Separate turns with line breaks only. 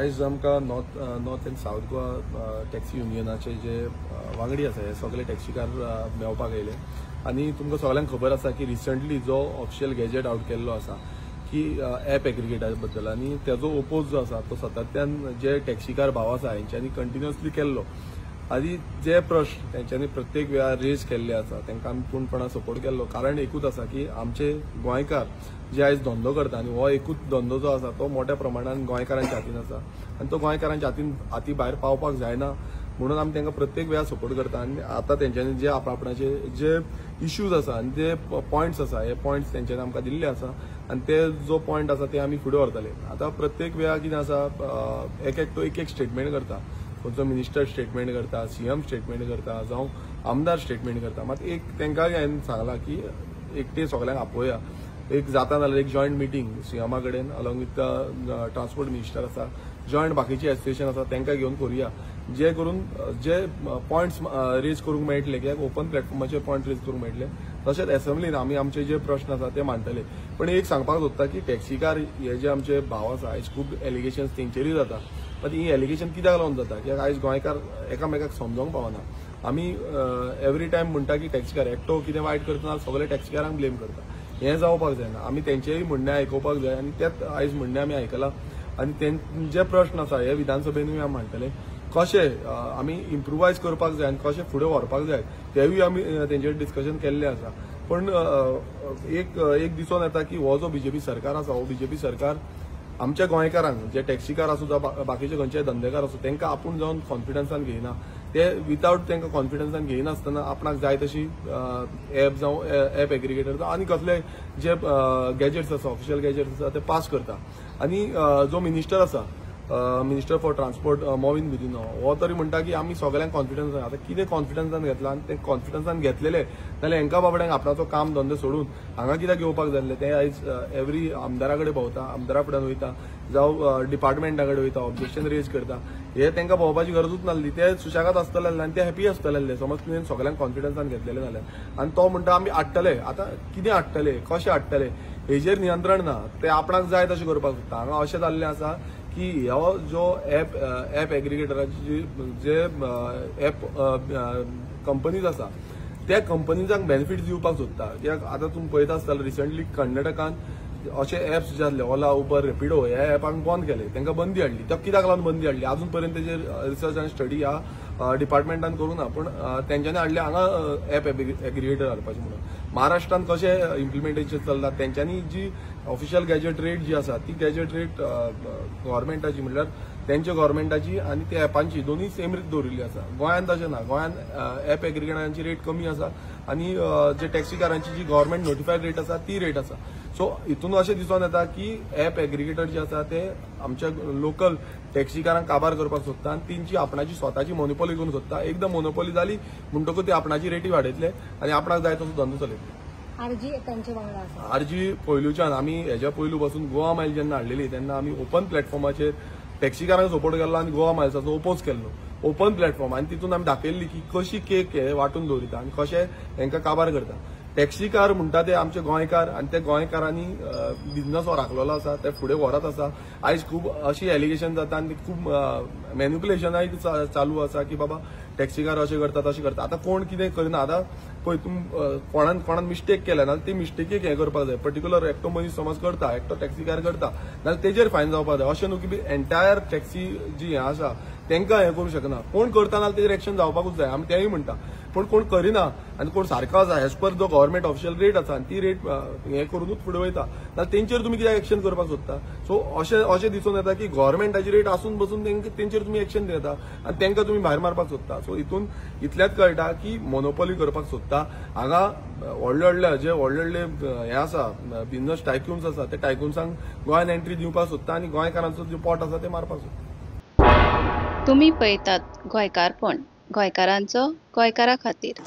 आयज आमकां North and South Goa taxi युनियनाचे जे वांगडी आसा हे सगळे टॅक्सीकार मेळपाक आयले आनी तुमकां सगळ्यांक खबर आसा की रिसंटली जो ऑफिशियल गॅजेट आवट केल्लो आसा की एप एग्रिगेटा बद्दल आनी तेजो ओपोज जो आसा तो सातत्यान जे टॅक्सीकार भाव आसा हेंच्यांनी कंटिन्युअसली केल्लो आनी जे प्रश्न तेंच्यांनी प्रत्येक वेळार रेज केल्ले आसा तांकां आमी पूर्णपणान सपोर्ट केल्लो. कारण एकूच आसा की आमचे गोंयकार जे आयज धंदो करता आनी हो एकूच धंदो जो आसा तो मोठ्या प्रमाणान गोंयकारांच्या हातीन आसा आनी तो गोंयकारांच्या हाती भायर पावपाक जायना म्हणून आमी तांकां प्रत्येक वेळार सपोर्ट करता. आनी आतां तेंच्यांनी जे आपणाचे जे इश्यूज आसा आनी जे पॉयंट्स आसा हे पॉयंट्स तेंच्यांनी आमकां दिल्ले आसा आनी ते जो पॉयंट आसा ते आमी फुडें व्हरतले. आतां प्रत्येक वेळार कितें आसा एक एकटो एक एक स्टेटमेंट करता, खंयचो मिनिस्टर स्टेटमेंट करता, सीएम स्टेटमेंट करता, जावं आमदार स्टेटमेंट करता. मात एक तांकां हांवें सांगलां की एकटे सगळ्यांक आपोवया, एक जाता जाल्यार एक जॉयंट मिटींग सीएमा कडेन अलॉंग विथ ट्रान्सपोर्ट मिनिस्टर आसा, जॉयंट बाकीचे एसोसिएशन आसा तांकां घेवन करुया, जे करून जे पॉयंट्स रेज करूंक मेळटले कित्याक ओपन प्लॅटफॉर्माचेर पॉयंट रेज करूंक मेळटले. तशेंच एसेंब्लीन आमी आमचे जे प्रश्न आसा ते मांडटले. पण एक सांगपाक सोदता की टॅक्सीकार हे जे आमचे भाव आसा आयज खूब एलिगेशन्स तेंचेरूय जाता, पण ही एलिगेशन कित्याक लागून जाता कित्याक आयज गोंयकार एकामेकाक समजोंक पावना. आमी एवरी टायम म्हणटा की टॅक्सीकार एकटो कितें वायट करता सगळे टॅक्सीकारांक ब्लेम करता, हें जावपाक जायना. आमी तेंचेय म्हणणें आयकुपाक जाय आनी तेच आयज म्हणणें आमी आयकलां आनी तेंचे जे प्रश्न आसा हे विधानसभेनूय आमी मांडटले. कशें आमी इम्प्रुवायज करपाक जाय आनी कशें फुडें व्हरपाक जाय तेवूय आमी तेंचेर डिस्कशन केल्लें आसा. पण एक एक दिसून येता की हो जो बीजेपी सरकार आसा हो बीजेपी सरकार आमच्या गोंयकारांक जे टॅक्सीकार आसूं जावं बाकीचे खंयचे धंदेकार आसूं तांकां आपूण जावन कॉन्फिडन्सान घेयना, ते विदावट तांकां कॉन्फिडन्सान घेयनासतना आपणाक जाय तशी एप जावं एप एग्रिगेटर जावं आनी कसले जे गॅजेट्स आसा ऑफिशियल गॅजेट्स आसा ते पास करता. आनी जो मिनिस्टर आसा minister for transport Mauvin Godinho हो तरी म्हणटा की आमी सगळ्यांक कॉन्फिडन्सान, आतां कितें कॉन्फिडन्सान घेतला आनी ते कॉन्फिडन्सान घेतलेले जाल्यार हेंकां बाबड्यांक आपणाचो काम धंदो सोडून हांगा कित्याक येवपाक जाय आसलें. ते आयज एवरी आमदारा कडेन भोंवता, आमदारा फुड्यान वयता जावं डिपार्टमेंटा कडेन वयता, ऑब्जेक्शन रेज करता, हे तांकां भोंवपाची गरजूच नासली. ते सुशेगाद आसतले आनी ते हॅपी आसतले आसले समज तुवें सगळ्यांक कॉन्फिडन्सान घेतलेले जाल्यार. आनी तो म्हणटा आमी हाडटले, आतां कितें हाडटले कशें हाडटले हेजेर नियंत्रण ना, ते आपणाक जाय तशें करपाक सोदता. हांगा अशें जाल्लें आसा की हो जो एप एप एग्रिगेटराची जे एप कंपनीज आसा त्या कंपनीजांक बेनिफीट दिवपाक सोदता. कित्याक आतां तुमी पळयता आसतले रिसंटली कर्नाटकान अशे एप्स जे आसले ओला, उबर, रॅपिडो ह्या एपांक बंद केले, तांकां बंदी हाडली. त्या कित्याक लागून बंदी हाडली अजून पर्यंत तेजेर रिसर्च आनी स्टडी ह्या डिपार्टमेंटान करूं ना, पूण तेंच्यांनी हाडले हांगा एप एग्रिगेटर हाडपाचें म्हणून. महाराष्ट्रान कशें इम्प्लिमेंटेशन चल्लां तेंच्यांनी जी ऑफिशियल गॅजेट रेट जी आसा ती गॅजेट रेट गव्हर्मेंटाची म्हणल्यार तेंच्या गव्हर्मेंटाची आनी त्या एपांची दोनूय सेम रेट दवरिल्ली आसा. गोंयांत तशें ना, गोंयांत एप एग्रिगेटरांची रेट कमी आसा आनी जे टॅक्सीकारांची जी गव्हर्मेंट नोटिफायड रेट आसा ती रेट आसा. सो हितून अशें दिसून येता की एप एग्रिगेटर जे आसा ते आमच्या लोकल टॅक्सीकारांक काबार करपाक सोदता आनी तेंची आपणाची स्वताची मोनोपोली करूंक सोदता. एकदां मोनोपोली जाली म्हणटकूच ते आपणाची रेटी वाडयतले आनी आपणाक जाय तसो धंदो चलयतले.
आरजी तांचे वांगडा आसा.
आरजी पयलूच्यान आमी हेज्या पयलू पासून गोवा मायल जेन्ना हाडलेली तेन्ना आमी ओपन प्लॅटफॉर्माचेर टॅक्सीकारांक सपोर्ट केल्लो आनी गोवा मायल्साचो ओपोज केल्लो. ओपन प्लॅटफॉर्म आनी तितून आमी दाखयल्ली की कशी केक हे वांटून दवरिता आनी कशें हेंकां काबार करता. टॅक्सीकार म्हणटा ते आमचे गोंयकार आनी ते गोंयकारांनी बिजनस हो राखलेलो आसा, ते फुडें व्हरत आसा. आयज खूब अशी एलिगेशन जाता आनी खूब मॅन्युपुलेशनाय चालू आसा की बाबा टॅक्सीकार अशें करता तशें करता. आतां कोण कितें करना, आतां पळय तुम कोणान कोणान मिस्टेक केल्या नाजाल्यार ती मिस्टेकीक हें करपाक जाय. पर्टिक्युलर एकटो मनीस समज करता, एकटो टॅक्सीकार करता नाजाल्यार तेजेर फायन जावपाक जाय. अशें न्हू की एंटायर टॅक्सी जी हें आसा तांकां हें करूंक शकना. कोण करता नाजाल्यार तेजेर एक्शन जावपाकूच जाय, आमी तेंय म्हणटा. पूण कोण करिना आनी कोण सारको आसा एज पर जो गव्हर्मेंट ऑफिशियल रेट आसा आनी ती रेट हें करुनूच फुडें वयता नाजाल्यार तेंचेर तुमी कित्याक एक्शन करपाक सोदता. सो अशें अशें दिसून येता की गव्हर्मेंटाची रेट आसून बसून तेंचेर तुमी एक्शन घेता आनी तांकां तुमी भायर मारपाक सोदता. सो हितून इतल्याच कळटा की मोनोपोली करपाक सोदता. हांगा व्हडले व्हडले जे व्हडले व्हडले हे आसा बिजनस टायक्युन्स आसा ते टायक्युन्सांक गोंयान एंट्री दिवपाक सोदता आनी गोंयकारांचो जो पोट आसा ते मारपाक सोदता.
तुमी पळयतात गोंयकारपण, गोंयकारांचो गोंयकारा खातीर.